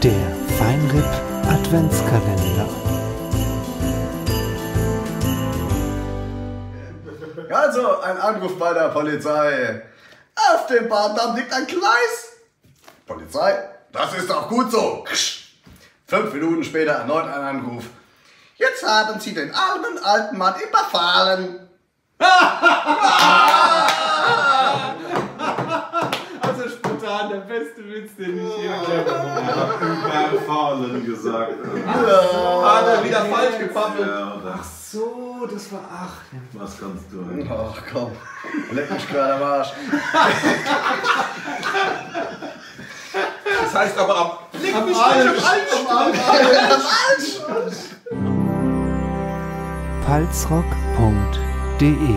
Der Feinripp Adventskalender. Also, ein Anruf bei der Polizei. Auf dem Bahndamm liegt ein Gleis. Polizei, das ist auch gut so. 5 Minuten später erneut ein Anruf. Jetzt haben Sie den armen alten Mann überfallen. Also spontan der beste Witz, den ich je gehört habe. Überfallen gesagt. Hat er wieder falsch gepappelt. Ach So, das war was kannst du? Ach komm, leck mich gerade am Arsch. Das heißt aber ab. Leg mich nicht am Pfalzrock.de